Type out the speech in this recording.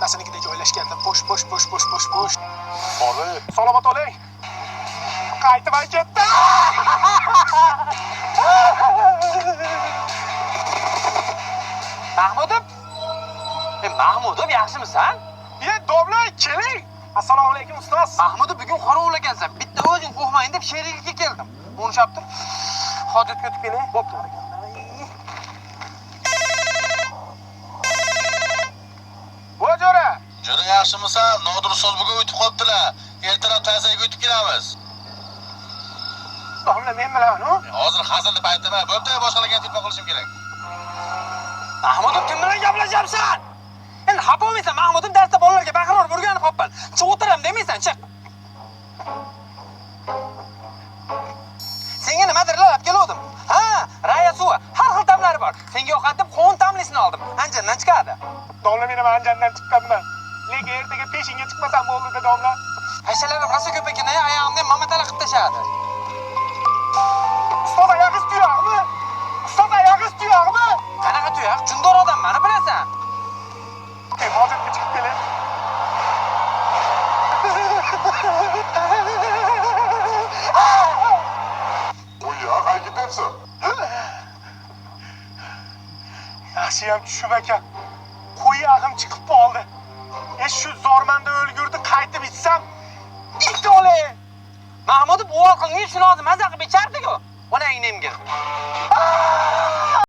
Dadasinikida joylashganda bo'sh bo'sh bo'sh bo'sh bo'sh bo'sh. Bormi? Salomat oling. Qaytib ketdi. Mahmudov? Mahmudov, yaxshimisan? Ye, domla, keling. Assalomu alaykum, ustoz. Mahmudov, bugun qorovul ekansan. Bitta o'zing qo'rqmayin deb sherigga keldim. O'nishab tur. Hojatga o'tib kelay. Bo'pti. Voy jo'ra. Jo'ra, yaxshimisan? Nodir ustoz bugun o'tib qolibdilar. Ertalab tazaga o'tib kelamiz. Domla men bilan, u? Hozir hazilni paytimi? Bo'pti, boshqalarga telefon qilishim kerak. Mahmudov, kim bilan gaplashyapsan? Endi xafa bo'lmaysan, Mahmudov, darsda bolalarga baqirib o'rganib qolibman. Chiq o'tiram demaysan, chiq. Senga nimadirlar olib keluvdim. Ha, raya suvi, har xil ta'mlari bor. Senga yoqadi deb qo'n ta'mlisini oldim. Anjandan chiqadi. Domla meni Anjandan chiqqanman. Lekin ertaga peshinga chiqmasam bo'ldi, domla. Hashalarim rosa ko'p ekan, oyog'imni ham mamatala qilib tashladi. Ustoz oyog'ingiz tuyoqmi? Ustoz oyog'ingiz tuyoqmi? Qanaqa tuyoq? Jundor odam, mani bilasan. Ey, hojatga chiqib kelay. Qo'y ya, qayerga ketyapsan? Yaxshiyam tushib ekan. Qo'y ag'im chiqib qoldi. E shu zormanda o'lgurdi, qaytib ichsam, it olay. Mahmudov, uvol qilgin, shuni hozir maza qilib ichardi-ku. Onangni emgin.